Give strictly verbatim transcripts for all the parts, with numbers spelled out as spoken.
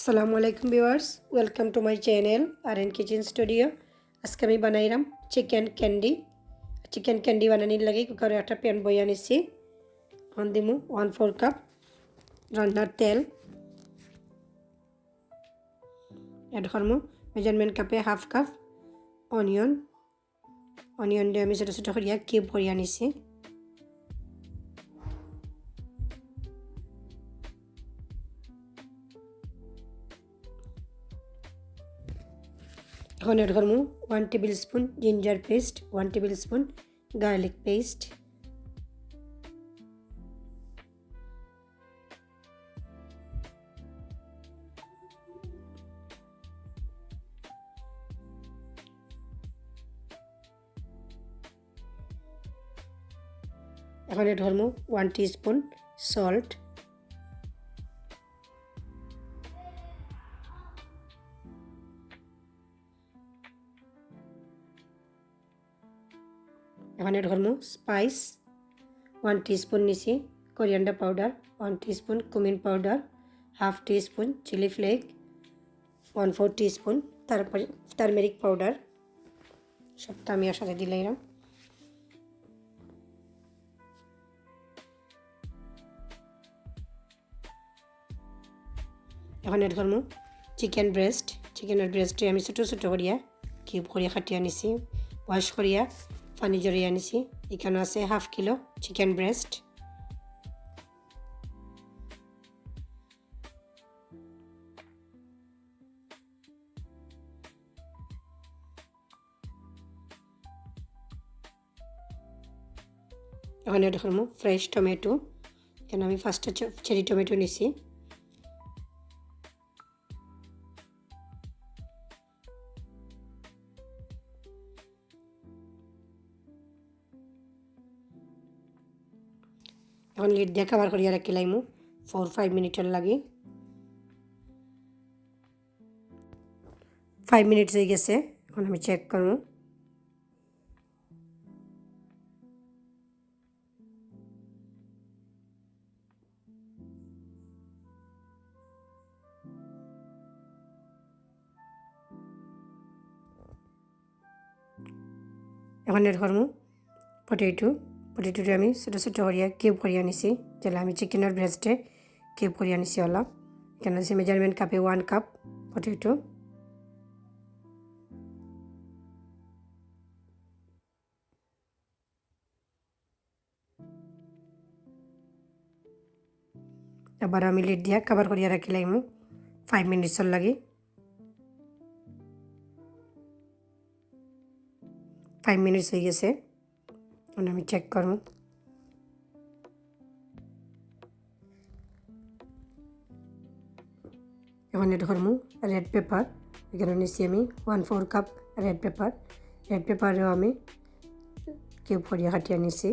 আসসালামু আলাইকুম viewers, welcome to my channel R N Kitchen Studio। আজকে আমি বানাইরাম চিকেন ক্যান্ডি। চিকেন ক্যান্ডি বানানির লাগি কুকারো একটা প্যান বইয়া নিছি। অখন দিমু ওয়ান ফোর কাপ রান্নার তেল। অ্যাড করমু মেজারমেন্ট কাপে হাফ কাপ অনিয়ন। অনিয়নরে আমি ছোট ছোট করিয়া কিউব করিয়া নিছি। অখন অ্যাড করমু one tablespoon ginger paste, one tablespoon garlic paste. অখন অ্যাড করমু ওয়ান টিস্পুন সল্ট। অখন অ্যাড করমু স্পাইস, ওয়ান টিস্পুন নিছি coriander powder, one teaspoon cumin powder, half teaspoon chilli flake, one four teaspoon তারপরে turmeric powder. সবটা আমি একসাথে দিলাইরাম। অখন অ্যাড করমু চিকেন ব্রেস্ট। চিকেনের ব্রেস্টে আমি ছোট ছোট করিয়া কিউব করিয়া কাটিয়া নিছি, ওয়াশ করিয়া পানি ঝরিয়া নিছি। এখানো আছে হাফ কিলো চিকেন ব্রেস্ট। অখন অ্যাড করমু ফ্রেশ টমেটো। এখানো আমি পাঁচটা চে-, চেরি টমেটো নিছি। অখন লিড দিয়া কভার করিয়া রাখিলাইমু ফোর ফাইভ মিনিটর লাগি। ফাইভ মিনিটস অই গেছে, অখন আমি চেক করমু। অখন অ্যাড করমু পটেটো। পটেটোরে আমি ছোট ছোট করিয়া কিউব করিয়া নিছি, যেলা আমি চিকেনের ব্রেস্টে কিউব করিয়া নিছি অলা। এখানো আছে মেজারমেন্ট কাপে ওয়ান কাপ পটেটো। আবার আমি লিড দিয়া কভার করিয়া রাখিলাইমু ফাইভ মিনিটসর লাগি। ফাইভ মিনিটস অই গেছে, অখন আমি চেক করমু। অখন অ্যাড করমু রেড পেপার। এখানো নিছি আমি one four cup red pepper. Red পেপারও আমি কিউব করিয়া কাটিয়া নিছি।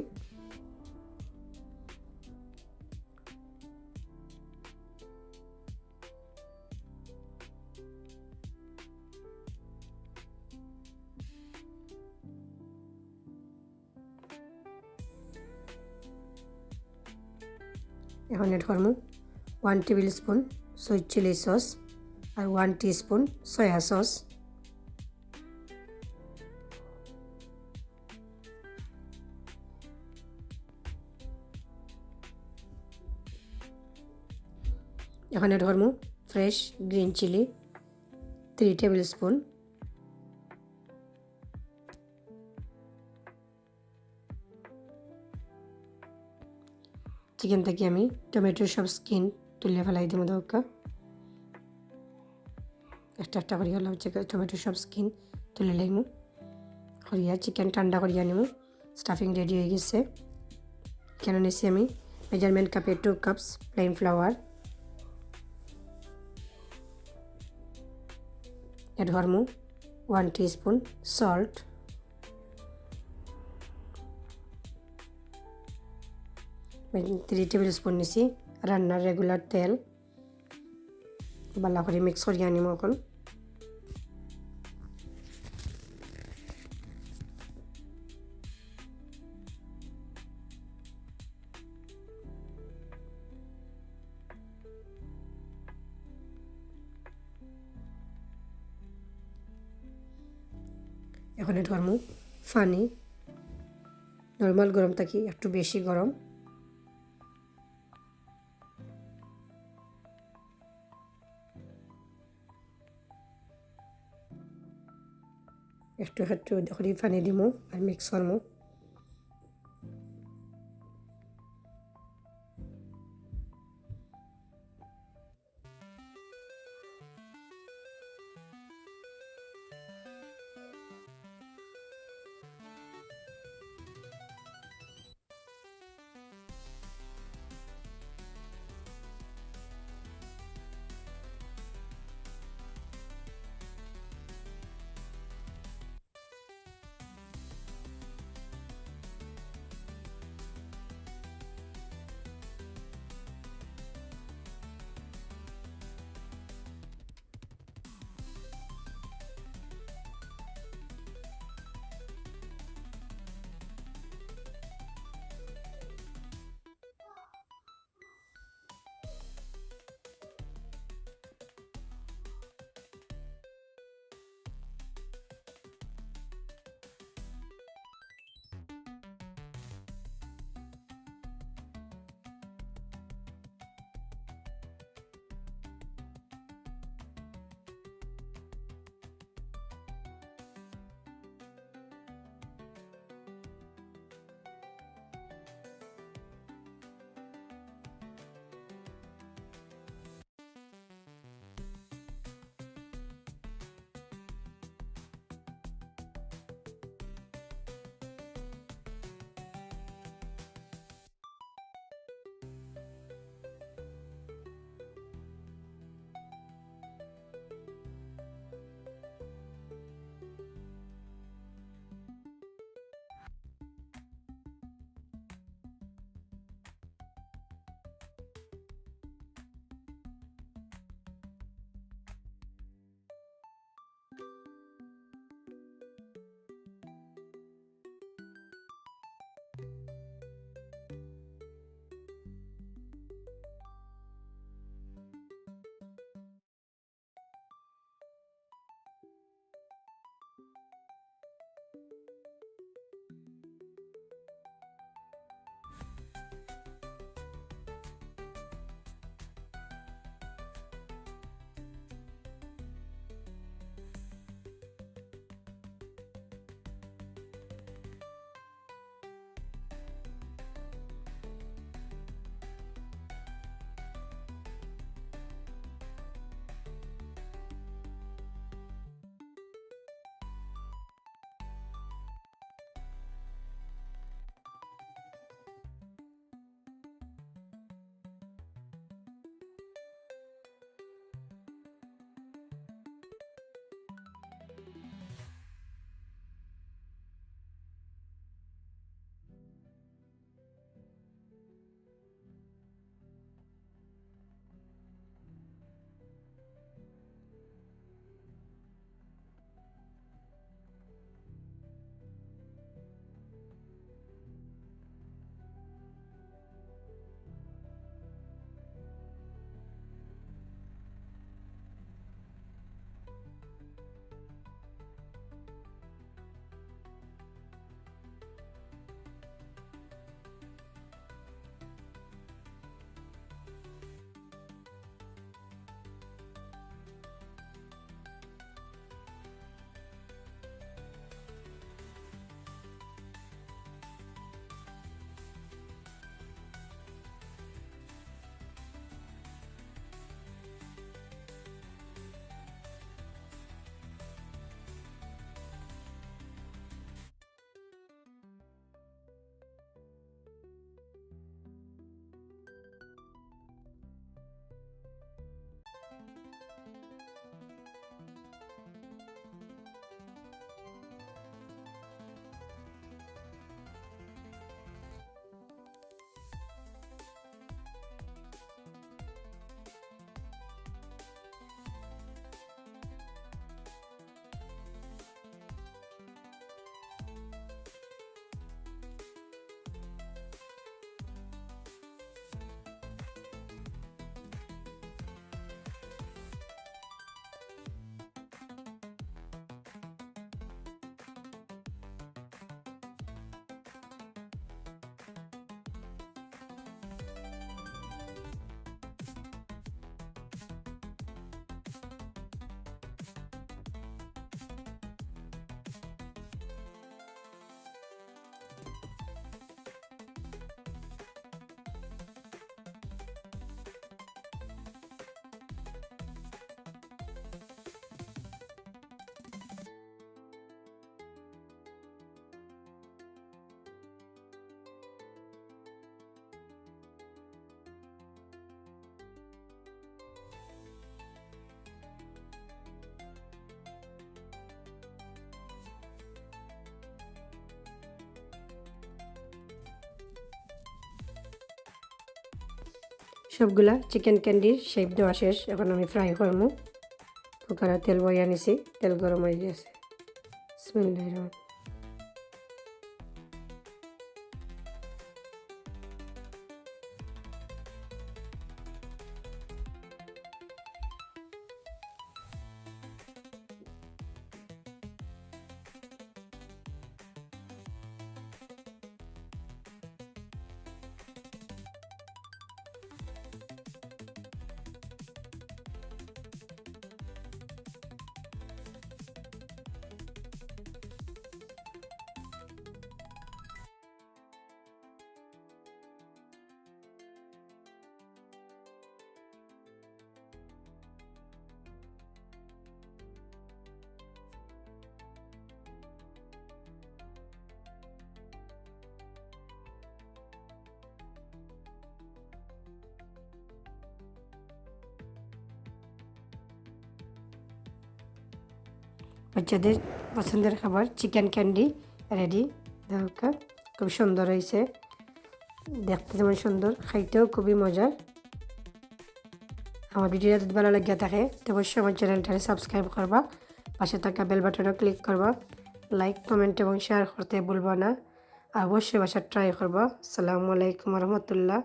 অখন অ্যাড করমু one tablespoon sweet chili sauce আর ওয়ান টিস্পুন সয়া সস। অখন অ্যাড করমু fresh green chili three tablespoon. Chicken থাকি আমি টমেটোর সব স্কিন তুলে ফেলাই দিমু দরকার। একটা একটা করি হলো হচ্ছে টমেটোর সব স্কিন তুলে লাইমু। করিয়া চিকেন ঠান্ডা করিয়া নিমু। স্টাফিং রেডি অই গেছে। এখানো নিছি আমি মেজারমেন্ট কাপে two cups plain flour. Add করমু one teaspoon salt. Three tablespoon নিছি রান্নার রেগুলার তেল। ভালা করি মিক্স করিয়া নিমু অখন। অখন add করমু পানি, normal গরম থাকি একটু বেশি গরম। একটু একটু করি পানি দিমু আর mix করমু। সবগুলা চিকেন ক্যান্ডির শেপ দেওয়া শেষ। এখন আমি ফ্রাই করমু। কুকারো তেল বইয়া নিছি, তেল গরম অই গেছে। বিসমিল্লাহির রহমান। বাচ্চাদের পছন্দের খাবার চিকেন ক্যান্ডি রেডি। দেখো, খুব সুন্দর হয়েছে, দেখতে যেমন সুন্দর, খাইতেও খুবই মজার। আমার ভিডিওটা যদি ভালো লাগিয়া থাকে, তো অবশ্যই আমার চ্যানেলটারে সাবস্ক্রাইব করবা, পাশে থাকা বেল বাটনও ক্লিক করবা, লাইক, কমেন্ট এবং শেয়ার করতে ভুলবা না। আর অবশ্যই বাসায় ট্রাই করবা। আসসালামু আলাইকুম রহমতুল্লাহ।